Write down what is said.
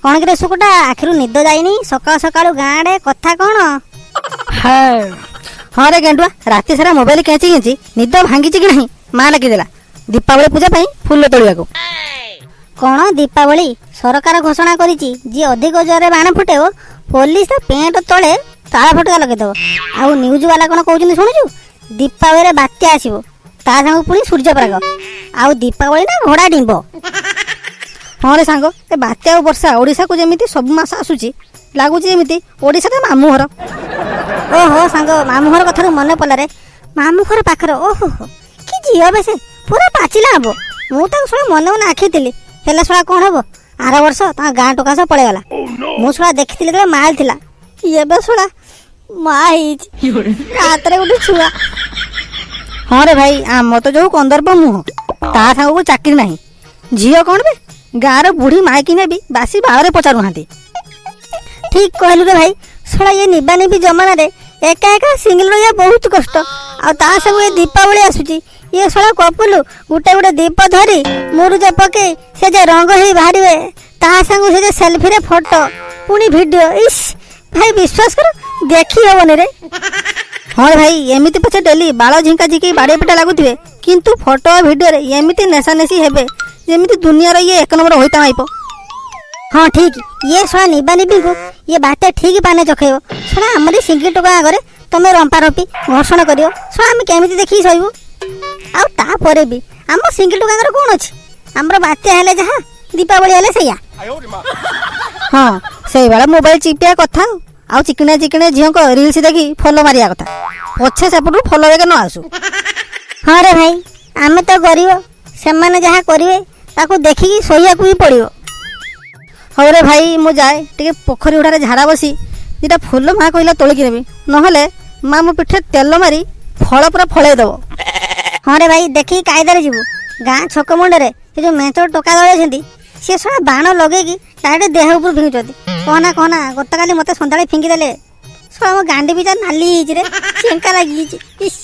କଣ କିରେ ସୁକୁଟା, ଆଖିରୁ ନିଦ ଯାଇନି? ସକାଳୁ ସକାଳୁ ଗାଁ ଆଡେ କଥା କଣ? ହଁ ରେ ଗେଣ୍ଡୁଆ, ରାତି ସାରା ମୋବାଇଲ କେଞ୍ଚି କେଞ୍ଚି ନିଦ ଭାଙ୍ଗିଛି କି ନାହିଁ, ମା ଡାକିଦେଲା ଦୀପାବଳି ପୂଜା ପାଇଁ ଫୁଲ ତୋଳିବାକୁ। କଣ ଦୀପାବଳି? ସରକାର ଘୋଷଣା କରିଛି, ଯିଏ ଅଧିକ ଜୋରରେ ବାଣ ଫୁଟେଇବ, ପୋଲିସ ତା ପେଣ୍ଟ ତଳେ ତାଳ ଫଟକା ଲଗେଇଦବ। ଆଉ ନ୍ୟୁଜ ବାଲା କଣ କହୁଛନ୍ତି ଶୁଣୁଛୁ? ଦୀପାବଳିରେ ବାତ୍ୟା ଆସିବ, ତା ସାଙ୍ଗକୁ ପୁଣି ସୂର୍ଯ୍ୟପରାଗ। ଆଉ ଦୀପାବଳି ନା ଘୋଡ଼ା ଡିମ୍ବ? ହଁ ରେ ସାଙ୍ଗ, ଏ ବାତ୍ୟା ଆଉ ବର୍ଷା ଓଡ଼ିଶାକୁ ଯେମିତି ସବୁ ମାସ ଆସୁଛି, ଲାଗୁଛି ଯେମିତି ଓଡ଼ିଶା ତା ମାମୁଁ ଘର। ଓହୋ ସାଙ୍ଗ, ମାମୁଁ ଘର କଥାରୁ ମନେ ପଡ଼ିଲା ରେ। ମାମୁଁ ଘର ପାଖରେ, ଓହୋ ହୋ, କି ଝିଅ ବେ ସେ, ପୁରା ପାଚିଲା ହବ। ମୁଁ ତାକୁ ଶୁଣ ମନେ ମନେ ଆଖିଥିଲି, ହେଲେ ଶଳା କଣ ହବ, ଆର ବର୍ଷ ତାଙ୍କ ଗାଁ ଟୋକା ସହ ପଳେଇଗଲା। ମୁଁ ଶଳା ଦେଖିଥିଲି ଯେତେବେଳେ ମାଲ ଥିଲା, ଏବେ ଶଳା ମା ହେଇଛି, ତା ହାତରେ ଗୋଟେ ଛୁଆ। ହଁ ରେ ଭାଇ, ଆମ ତ ଯୋଉ କନ୍ଦର୍ପ ମୁହଁ, ତା ସାଙ୍ଗକୁ ଚାକିରି ନାହିଁ। ଝିଅ କଣ ବେ, ଗାଁର ବୁଢୀ ମାଇକିନା ବି ବାସି ବାଳରେ ପଚାରୁନାହାନ୍ତି। ଠିକ କହିଲୁ ରେ ଭାଇ। ଶଳା ଇଏ ନିବା ନିବି ଜମାନାରେ ଏକା ଏକା ସିଙ୍ଗଲ ରହିବା ବହୁତ କଷ୍ଟ। ଆଉ ତା ସାଙ୍ଗକୁ ଏ ଦୀପାବଳି ଆସୁଛି, ଇଏ ଶଳା କପୁଲୁ ଗୋଟେ ଗୋଟେ ଦୀପ ଧରି ମୁରୁଜ ପକେଇ ସେ ଯେ ରଙ୍ଗ ହେଇ ବାହାରିବେ, ତା ସାଙ୍ଗକୁ ସେ ଯେ ସେଲଫିରେ ଫଟୋ ପୁଣି ଭିଡିଓ, ଇସ୍ ଭାଇ, ବିଶ୍ୱାସ କର, ଦେଖି ହବନି ରେ। ହଁ ରେ ଭାଇ, ଏମିତି ପଛେ ଡେଲି ବାଳ ଝିଙ୍କା ଝିଙ୍କି ବାଡ଼ିଆ ପିଟା ଲାଗୁଥିବେ, କିନ୍ତୁ ଫଟୋ ଆଉ ଭିଡିଓରେ ଏମିତି ନେଶା ନେସି ହେବେ, ଯେମିତି ଦୁନିଆର ଇଏ ଏକ ନମ୍ବର ହୋଇତା ମାଇପ। ହଁ ଠିକ, ଇଏ ଶଳା ନିବା ନିବିଙ୍କୁ ଇଏ ବାତ୍ୟା ଠିକ ପାନେ ଚଖେଇବ। ଶଳା ଆମରି ସିଙ୍ଗିଲ ଟୋକା ଆଗରେ ତମେ ରମ୍ପା ରମ୍ପି ଘର୍ଷଣ କରିବ, ଶଳା ଆମେ କେମିତି ଦେଖିକି ସହିବୁ? ଆଉ ତାପରେ ବି ଆମ ସିଙ୍ଗିଲ ଟୋକାଙ୍କର କଣ ଅଛି? ଆମର ବାତ୍ୟା ହେଲେ ଯାହା, ଦୀପାବଳି ହେଲେ ସେଇଆ। ହଁ, ସେଇଭଳିଆ ମୋବାଇଲ ଚିପିବା କଥା ଆଉ ଚିକିଣିଆ ଚିକିଣିଆ ଝିଅଙ୍କ ରିଲ୍ସ ଦେଖି ଫଲୋ ମାରିବା କଥା, ପଛେ ସେପଟରୁ ଫଲୋ ବେଗ ନ ଆସୁ। ହଁ ରେ ଭାଇ, ଆମେ ତ ଗରିବ, ସେମାନେ ଯାହା କରିବେ ତାକୁ ଦେଖିକି ସହିବାକୁ ବି ପଡ଼ିବ। ହଉ ରେ ଭାଇ, ମୁଁ ଯାଏ ଟିକେ ପୋଖରୀ ହୁଡ଼ାରେ ଝାଡ଼ା ବସି ଦିଟା ଫୁଲ ମା କହିଲା ତୋଳିକି ନେବି, ନହେଲେ ମା ମୋ ପିଠିରେ ତେଲ ମାରି ଫଳ ପୁରା ଫଳେଇ ଦବ। ହଁ ରେ ଭାଇ, ଦେଖିକି କାଇଦାରେ ଯିବୁ। ଗାଁ ଛକ ମୁଣ୍ଡରେ ସେ ଯୋଉ ମେଞ୍ଚ ଟୋକା ଦଳ ଅଛନ୍ତି, ସେ ଶଳା ବାଣ ଲଗେଇକି ଡାଇରେକ୍ଟ ଦେହ ଉପରୁ ଫିଙ୍ଗୁଛନ୍ତି। କହନା କହନା, ଗତକାଲି ମତେ ସନ୍ଧ୍ୟାବେଳେ ଫିଙ୍ଗିଦେଲେ। ଶଳା ମୋ ଗାଣ୍ଡି ବି ନାଲି ହେଇଛି ରେ, ଚେଙ୍କା ଲାଗିଯାଇଛି, ଇସ୍।